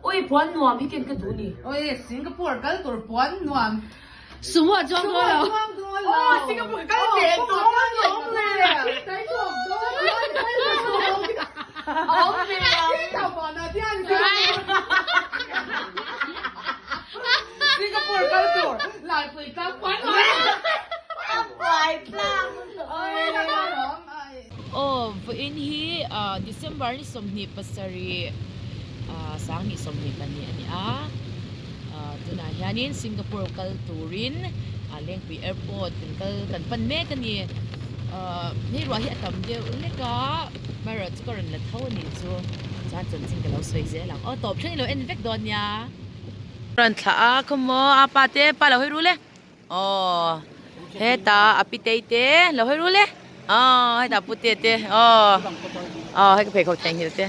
Oi puan nuam hi ken ka duh ni. Oi Singapore kal tur puan nuam. Sumo a chuang dawn lo. Chuang dawn lo. Oh Singapore ka kal ve dawn lawm le. Awm ve ang. Singapore kal tur laipui tlang puan nuam. A buai tlang. Aw vawiin hi December ni 27 2024 a ni a tunah hianin Singapore kal turin Lengpui airport kan kal kan pan mek a ni hei ruah hi a tam deuh hlek a amaherawhchu chu ka rawn la tho a nih chu chuan chanchin ka lo sawi zel ang aw tawp thleng i lo en vek dawn nia. Rawn thlah a khawmaw a pa te pa lo hawi rul e. Aw heta a pitei te lo hawi rul e aw heta pute te aw aw hei ka pheikhawk theihnghilh te.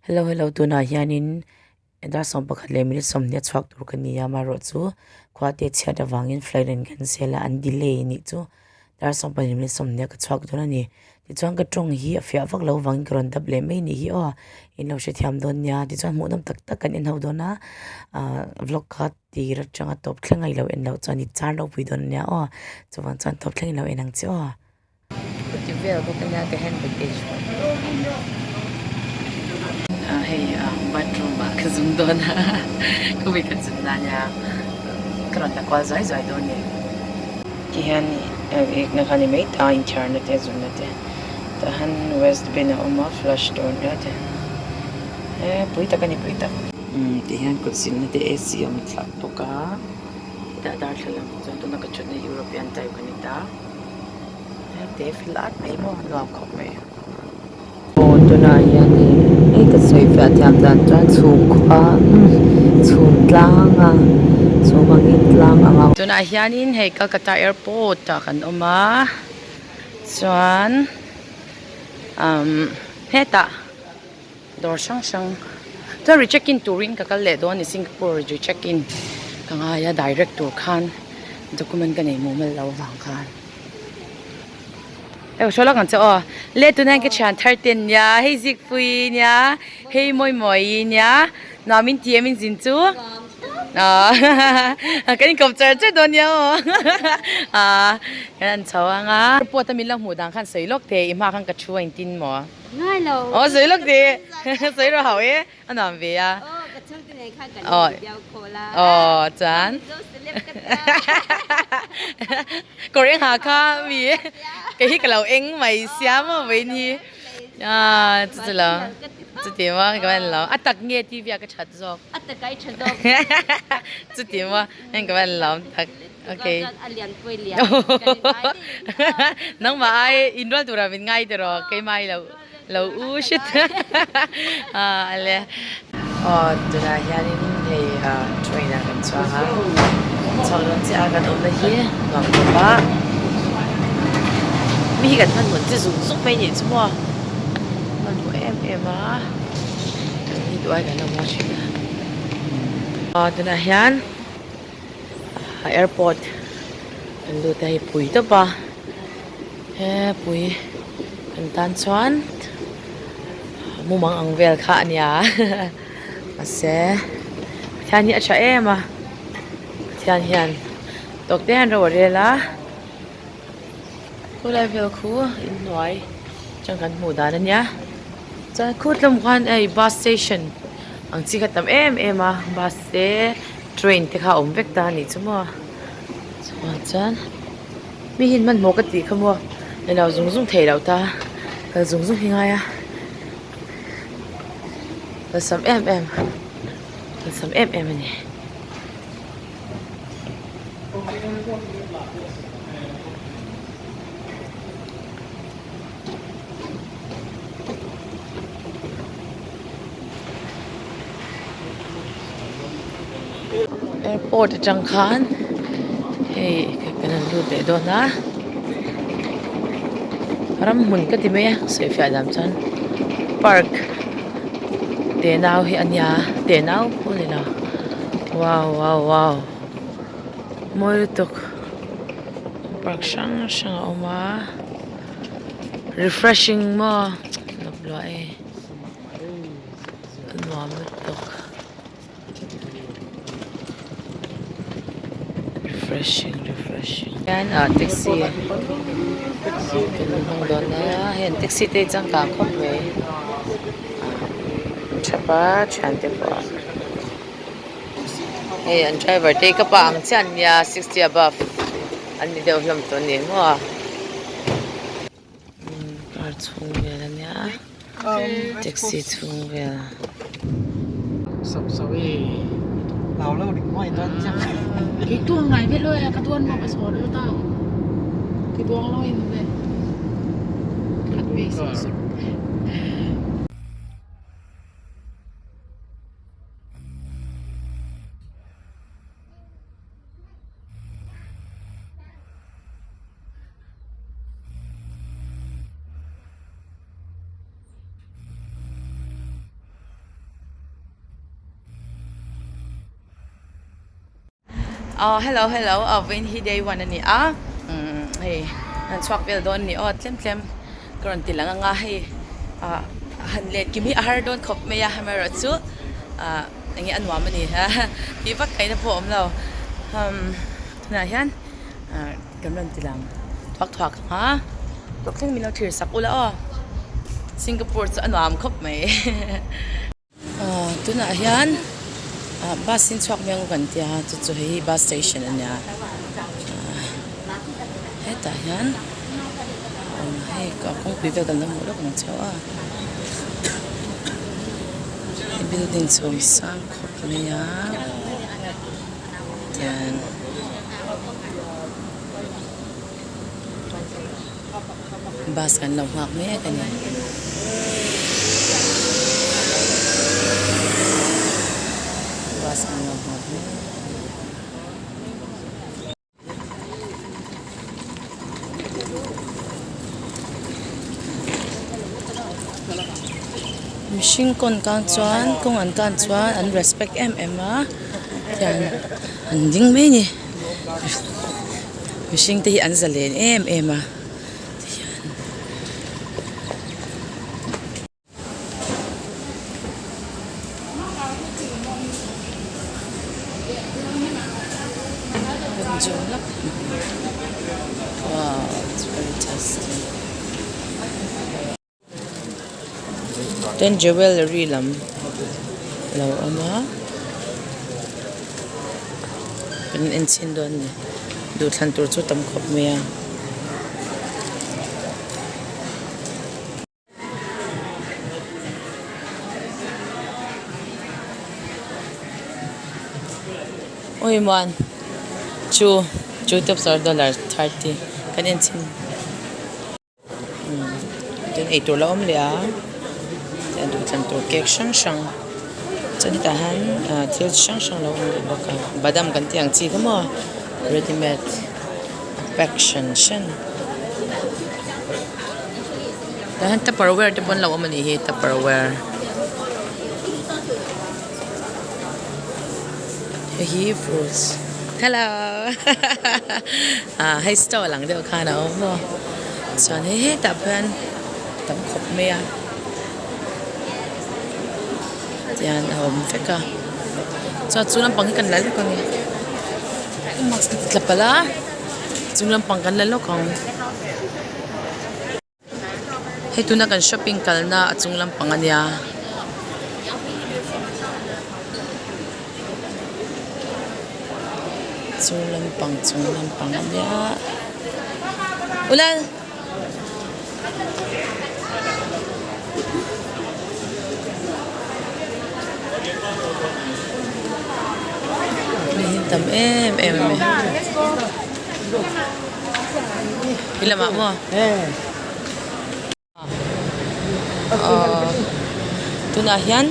Hello hello tunah hianin dar 11 leh minute 20 a chhuak tur ka ni a amaherawhchu khua te chhiat avangin flight an cancel a an delay anih chu dar 14 minute 20 ah ka chhuak dawn a ni tichuan ka tawng hi a fiah vak loh avangin ka rawn dap leh mai anih hi aw in lo hrethiam dawn nia tichuan hmuhnawm tak tak kan en ho dawn a ah vlog kha. Tir atanga tawp thleng a i lo en loh chuan i char lo pui dawn ania aw chuvang chuan tawp thleng i lo en ang che aw. Ka ti vel bawk ania ka hand baggage pawh ah hei ah bathroom ah ka zum dawn a ka ui ka zun na ania ka rawn la kual zuai zuai dawn a ni. Tihian ekna kha a ni mai ta inthiarna te zunna te tah hian waste bin a awm a flush tur nia te he pui tak a ni pui tak. Umm ti hian kut silna te ac a awm thlap bawk a hetah darthlalang chuan tuna ka thutna European type a ni ta hete fel at mai maw nuam khawp mai. Aw tunah hianin hei ka sawi fiah thiam dan chuan chhum khua chhum tlang a chhum angin tlang ang a. Tunah hianin hei Calcutta airport ah kan awm a chuan umm hetah. Dawr hrang hrang chuan recheck in turin ka kal leh dawn a ni Singapore recheck in ka ngai a direct tur khan document ka nei mumal lo vang khan hei ka hruai lawk ang che aw le tunah hian ka thian thar te an nia hei zikpui nia hei mawi mawi nia nuam in ti em in zin chu ahh kan inkawp char char dawn nia aw ahh kan han chho ang a airport a min lo hmuh dan khan sawi lawk thei i hma khan ka thu a intin maw. Ngai lo. Aw sawi lawk ti. Sawi rawh hauh e. A nuam ve a. Aw ka chhungte nen khan kan in video call a. Aw chuan. Mizo celeb ka tia. Kawr eng ha kha mi kei hi ka lo eng mai sia maw vawiin hi. Ah chu chu lo. Chuti maw ka van lo. A tak nge TV ah ka that zawk. A tak ah i tha zawk. Chuti maw heng ka van lo tak. Okay. A lian pawh i lian. Kan in ngai daih. Nangmah ai inrual tura min ngai tiraw keimah i lo lo u shit. Ah ale. Aw tunah hianin hei train ah kan chuang a. Chhuak dawn chiah a kan awmna hi nuam khawp a. Mi hi kan hmanhmawh chi zung zung mai nih chu maw. Hmanhmawh em em a. Kan hi duh ai kan lo maw thin a. Aw tunah hian. Airport kan lut a hei pui tawp a he pui kan tan chuan mumang ang vel kha a nia mahse Pathian hi a tha em a Pathian hian tawk te hian ro a rel a khulai vel khu inhnuai atang kan hmuh dan a nia chuan khutlum khan hei bus station ang chi kha tam em em a bus te. Train te kha a awm vek ta a nih chu maw chuvang chuan mi hian hmanhmawh ka tih kha maw ni lo zung zung theih loh ta kal zung zung hi ngai a kalsam em em kalsam em em a ni. Airport atang khan hei kan han lut leh dawn a ram hmun ka ti mai a sawi fiah dan chuan park tenau hi a nia tenau pawh a ni lo wow wow wow mawi lutuk park hrang hrang a awm a refreshing maw lawp luah e. A nuam lutuk. Refreshing refreshing hian ah taxi kan hmang dawn a hei an taxi te hi changkang khawp mai ah thap a thiante pawh a hei an driver te hi ka pa ang chiah an nia sixty above an ni deuh hlawm tawh a ni maw car chhung vel a nia taxi chhung vel. Aw hello hello aw vawiin hi day one a ni a umm hei han chhuak vel dawn a ni aw tlem tlem ka rawn ti lang ang a hei ah han let kim hi a har dawn khawp mai a amaherawhchu ah eng nge a nuam a ni tih vak kaihna pawh a awm lo umm tunah hian ah kan rawn ti lang thuak thuak ang a tawk thleng min lo thlir sak ula aw Singapore chu a nuam khawp mai aw tunah hian ah bus in chhuak mai ang kan tia chu chu hei hi bus station a nia ah hetah hian a awm a hei kawngpui vel kan lo hmuh lawk ang chauh a hei building chhawm sang khawp mai a tian bus kan lo nghak mek a ni. Bus kan lo nghak mek a ni. Mihring kawn kan chuan kawng an kan chuan an respect em em a tiang an ding mai a ni mihring te hi an zalen em em a tihian. Wow it's very tasty. Ten jewellery lam a lo awm a kan en chhin dawn a ni duhthlan tur chu tam khawp mai a. Ui muan chu chu tops or dollar 30 kan en chhin chuan eitur la awm leh a chuan duhthlan tur cake hrang hrang chuan hetah hian ah thil chi hrang hrang a lo awm leh bawk a badam kan tih ang chi kha maw ready made a pack hran hran. Tah hian tupperware te pawh an lo awm a nih hi tupperware hei hi fruits hello ah hei stall ang deuh khan a awm maw chuan hei hetah pawh hian tam khawp mai a tihian a awm vek a chuan chu lampang hi kan la lawk ang e mask ka ti tla palh a chung lampang kan la lawk ang. Hei tuna kan shopping kalna a chung lampang a nia. Chung lampang chung lampang a nia. Ulal! Mi hi tam em em a ni. Hi lamah maw? Aw tunah hian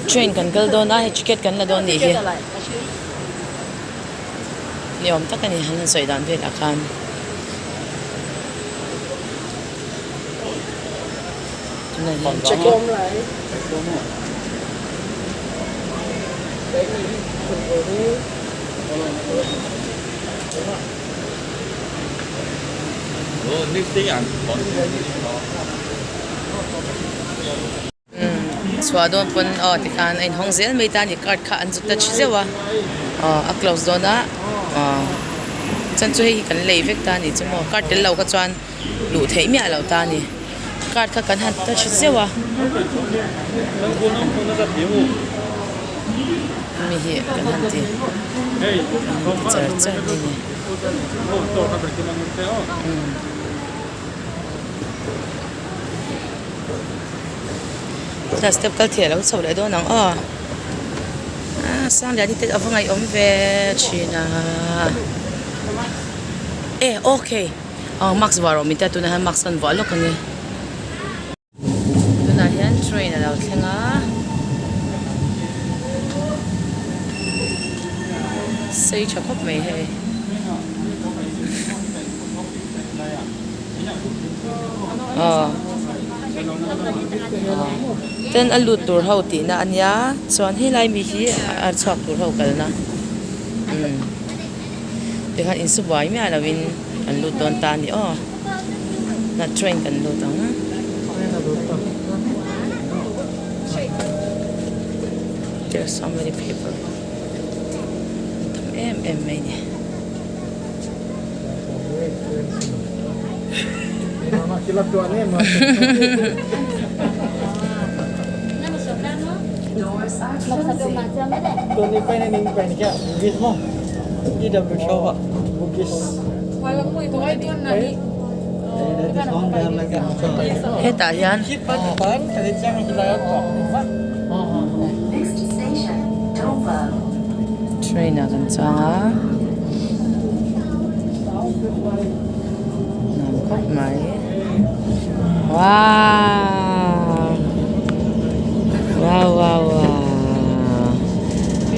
train kan kal dawn a hei ticket kan la dawn nih hi ni awm tak a ni han sawi dan velah khan. Tunah hian ticket Chhuah dawn pawn aw tikhan a inhawng zel mai ta a ni card kha an zu touch zeuh a aw a close dawn a aw chuan chu hei hi kan lei vek ta a ni chu maw card tel lo kha chuan luh theih miah loh ta a ni card kha kan han touch zeuh a hemi hi kan han ti kan han ti char char mai a ni. Tah step kal thei a lo chho leh dawn ang aw ah Sangliani te a va ngaihawm ve thin a e okay aw mask vuah rawh min tia tunah hian mask an vuah lawk a ni tunah hian train a lo thleng a sei tha khawp mai hei. Ten a lut tur ho tihna a nia chuan helai mi hi a chhuak tur ho kalna umm tikhan insu buai miah lovin an lut dawn ta a ni aw na train kan lut ang. There are so many people an tam em em mai a ni. Hetah hian train ah kan chuang a nuam khawp mai wow wow wow wow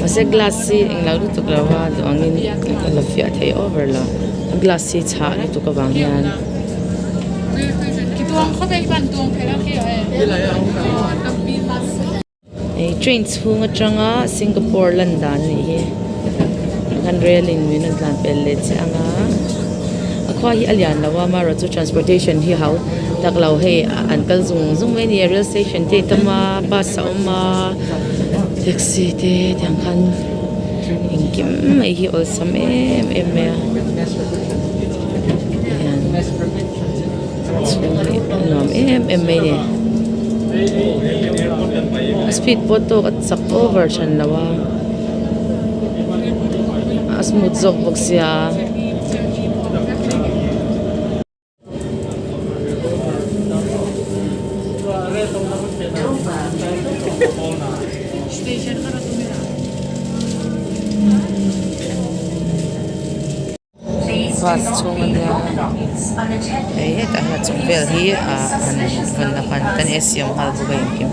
mahse glass hi englo lutuk lo a duh angin a la fiah thei over lo a glass hi chhah lutuk avang hian. Hei train chhung atanga Singapore lan dan a nih hi tikhan rail in min rawn tlan pel leh chiah ang a a khua hi a lian lo a amaherawh chu transportation hi hau tak lo hei an kal zung zung mai a ni rail station te a tam a bus a awm a taxi te tiang khan engkim mai hi awlsam em em mai a hian. Chhung hi a nuam em em mai a ni a speed pawh tawk a chak over than lo a a smooth zawk bawk sia. Bus chhung a nia hei hetah hian a chung vel hi ah an vawn na khan kan ac awm nghal bawk a engkim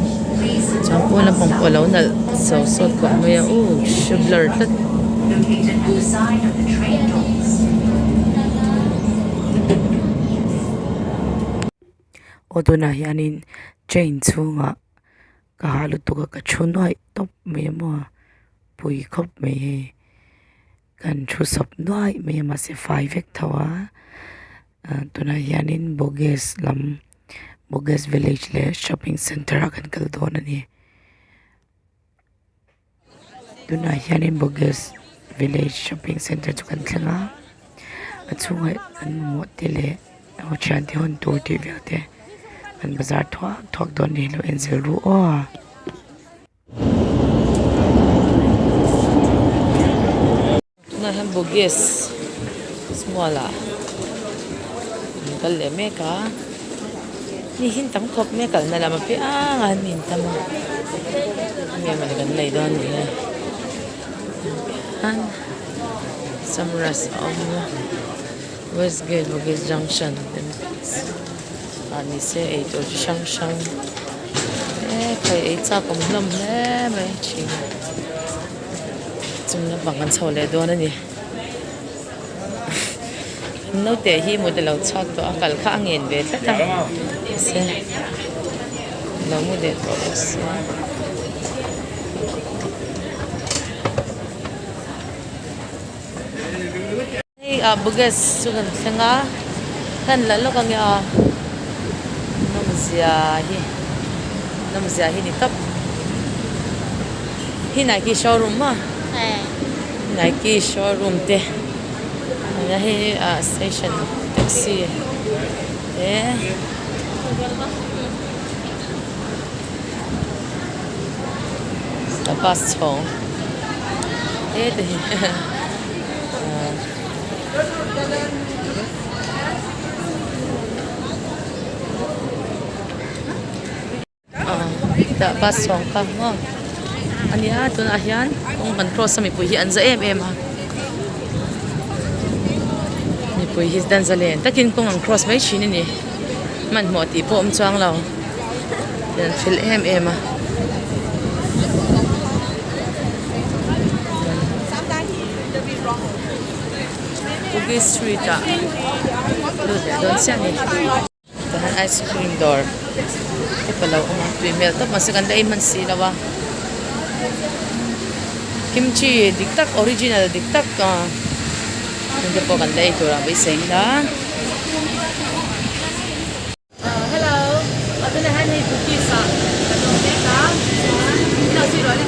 chuan pawn lampang pawh a lo nalh chho sawt khawp mai a uh hre blur tlat. Aw tunah hianin train chhungah ka ha lutuk a ka thu nuaih tawp mai a maw pui khawp mai hei. Kan thu sawp nuaih mai a mahse fai vek tho a ah tunah hianin Bugis lam Bugis village leh shopping centre ah kan kal dawn a ni tunah hianin Bugis village shopping centre chu kan thleng a a chhungah an mamawh te leh ho thiante hawn tur tih vel te an bazar thuak thuak dawn a ni lo enzel ru aw. Tunah hian Bugis small ah an kal leh mek a mi hi an tam khawp mai a kalna lam apiang ah hian mi an tam a enge mawni kan lei dawn ni e hian samras a awm a westgate bugis junction ah ni se eitur chi hrang hrang e khai ei chak awm hlawm hle mai thin chung lampang kan chho leh dawn a ni naute hi mut a lo chhuak tawh a kal kha a ngen ve tlat a mahse lo mu leh tawh bawk sia. Hei ah Bugis chu kan thleng a kan la lawk ange a nawmzia hi nawmzia hi ni tawp. Hi Nike showroom maw? Nike showroom te ania hei ah station taxi te a bus chhawng te te hi Tah bus chhawng kha maw a nia tunah hian kawng kan cross a mipui hi an za em em a mipui hi dan za len takin kawng an cross mai thin a ni hmanhmawh tih pawh a awm chuang lo an fel em em a. Bugis street ah lut leh dawn chiah a ni. Tah hian ice cream dawr te pawh a lo awm a tui hmel tawp mahse kan la ei hman si lo a kimchi dik tak original dik tak ah te pawh kan la ei tur ah beisei ila. Hello tunah hian hei bugis ah kan awm mek a chuan hello zui rawh le.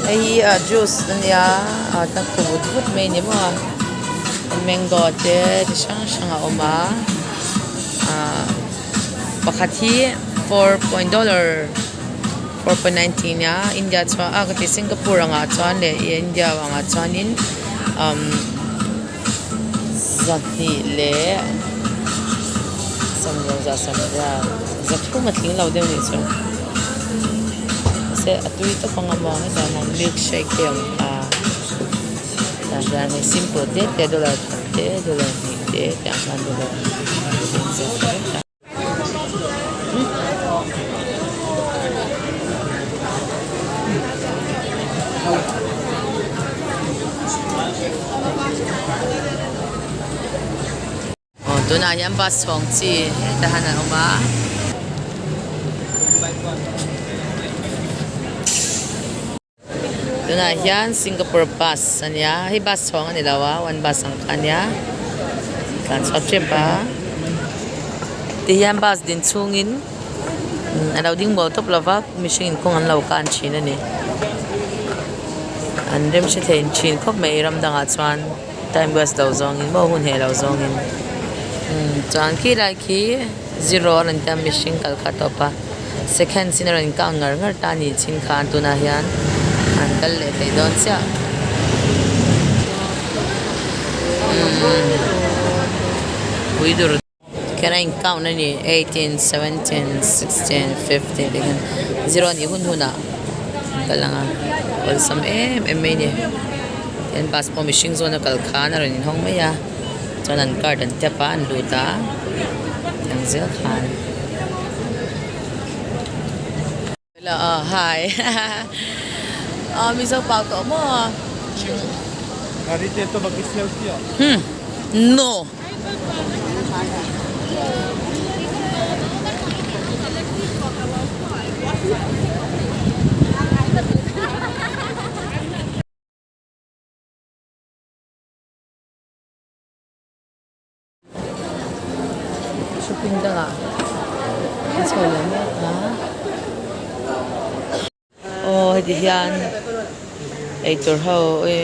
Hei hi ah juice a nia ah ta khu vut vut mai a ni maw a mango te chi hrang hrang a awm a ah pakhat hi four point dollar 4.90 a nia India chuan a ka ti Singapore ang ah chuan leh India ang ah chuanin umm zahnih leh sawmlo zah sawmriat zathum a tling lo deuh nih chu mahse a tui tawp ang a maw hetah hian milk shake te a awm a tah hian hei simple te te dollar khat te dollar hnih te tiang khan dollar inzep vek a. Aw tunah hian bus chhawng chi hetah hian an awm a. Tunah hian Singapore bus a nia hei bus chhawng a ni lo a one bus ang kha a nia tlan chhuak tep a tihian bus din chhungin a lo ding mawl tawp lova mihring in kawng an lo kan thin a ni an rem hre thei thin khawp mai ram dangah chuan time waste lo zawngin maw hun heh lo zawngin chuan khilai khi. Zero a rawn tia mihring kal kha tawp a seconds in a rawn count ngar ngar ta a ni chin khan tunah hian an kal leh thei dawn chiah umm pui dur khian a in count a ni 18 17 16 15 ti hian zero a nih hun hunah an kal ang a awlsam em em mai a ni tin bus pawh mihring zawn a kal khan a rawn inhawng mai a. Chuan an card an tap a an lut a ang zel khan hello aw hi aw mizo pau tawh maw hmm no. Shopping dangah an chho leh mek a aw heti hian eitur ho e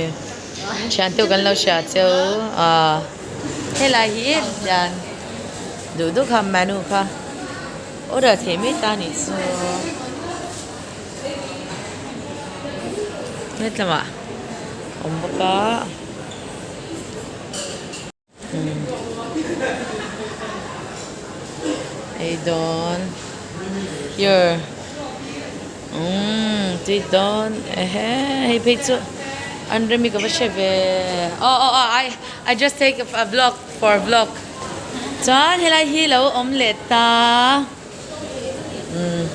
thian te kan lo hria cheu ah helai hi hian duh duh kha menu kha order theih mai ta nih chu hetlamah awm bawk a. Ei dawn here umm tui dawn ehe hei phei chu an rem hi ka va hre ve aw aw aw I I just take a vlog for vlog chuan helai hi lo awm leh ta umm.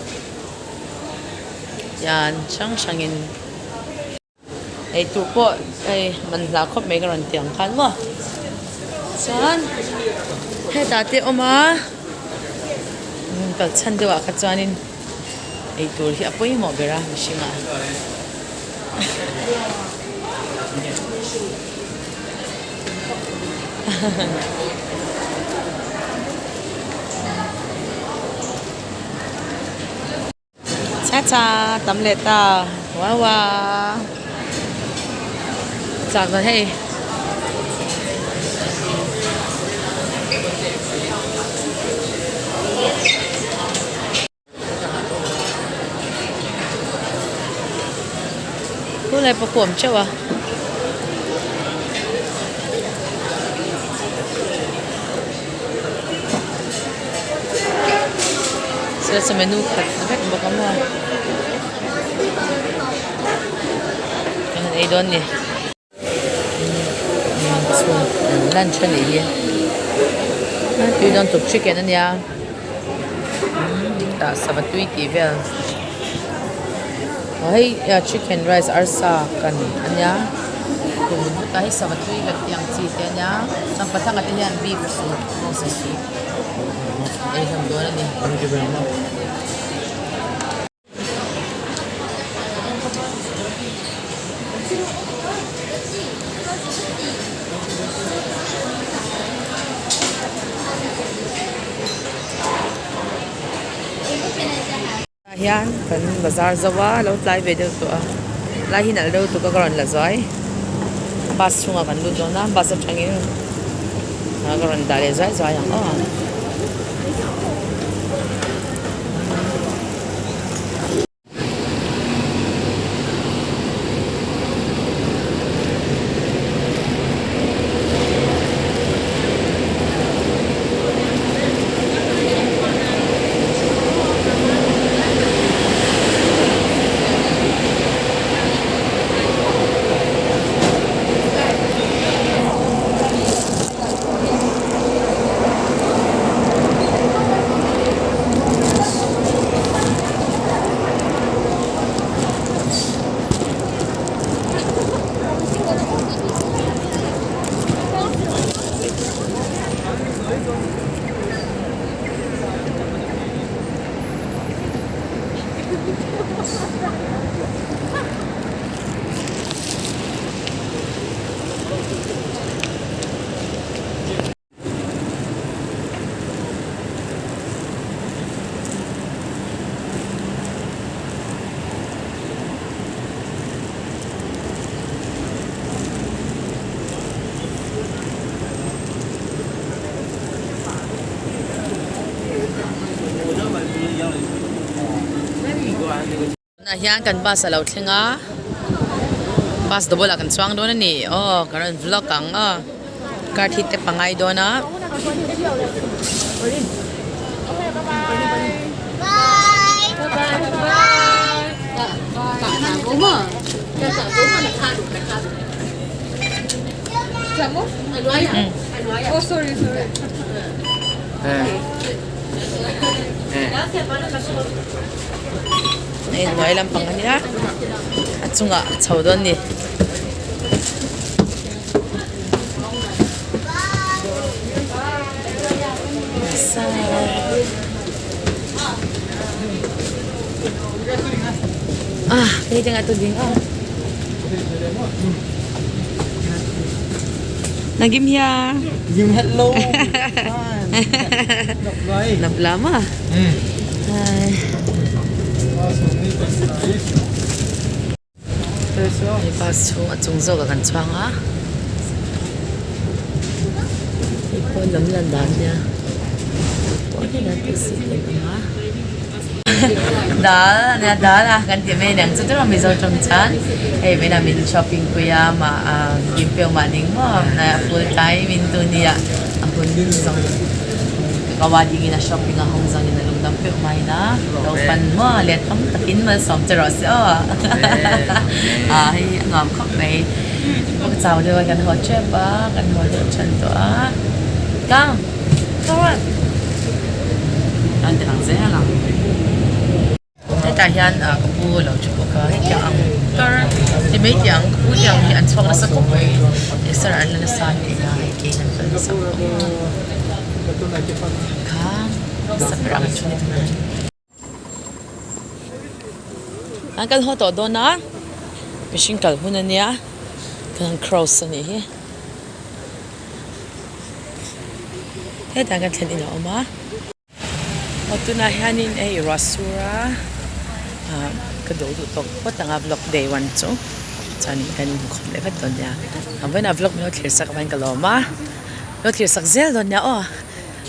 Tian hrang hrangin eitur pawh hei man hla khawp mai ka rawn ti ang khan maw chuan hetah te a awm a kal chhan deuh ah kha chuanin eitur hi a pawimawh ber a mihring ah. Cha cha tam leh ta wawa chak dan hei Khulai pawh khu a awm teuh a. Chuan menu khat vek bawk a maw kan han ei dawn ni chhun lunch a nih hi a tui dawn tuk chicken a nia tah sava tui tih vel hei chicken rice arsa kan a nia tah hi sava tui kan tih ang chi te a nia chuan pathanga te hian beef soup bawngsa soup ei hlawm dawn a ni. Tah hian kan bazar zo a lo tlai ve deuh tawh a lai hi nalh deuh tuk a ka rawn la zuai bus chhungah kan lut dawn a bus atangin ka rawn dah leh zuai zuai ang aw. Tunah hian kan bus a lo thleng a bus double ah kan chuang dawn a ni aw ka rawn vlog ang aw car hi te pangai dawn a. Hei hnuai lampang a nia a chungah a chho dawn a ni. Ah hei te ngah tu ding a. Nagim hia. Gim hello. Nap lama. Ai. Hei bus chhung a chung zawk ah kan chuang a. Hei pawn lam lan dan nia. Pawn hian taxi te an awm a. Dal a nia dal a kan tih mai aniang chu tiraw Mizo tawng chuan hei vawiinah min shopping pui a mah gim peuh mah ning maw full time in tu nia a hun zawng ka wa ding in a shopping a hawng zawng in a lungdam peuh mai in a lo pan maw let tam takin malsawm che rawh se aw a hei a nuam khawp mai ka chau deuh a kan haw tep a kan haw deuh than tawh a come forward. An ti lang zel ang. Hetah hian ah ka pu lo thu bawk a hetiang ang tar ti mai tih ang ka pu te ang hi an chhuak nasa khawp mai exer an la nasa a ni a hei kein an kal nasa bawk a kha nasa ber ang chu ni tunah hian. An kal haw tawh dawn a mihring kal hun a nia kan han cross a nih hi hetah kan thlen in a awm a. Aw tunah hianin hei ruah sur a ah ka duh duh tawk phawt ang a vlog day one chu chuanin kan inkhawm leh vat dawn nia a vawiinah vlog min lo thlir sak avangin ka lawm a lo thlir sak zel dawn nia aw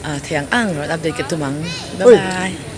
ah thei ang ang rawn update ka tum ang bye bye.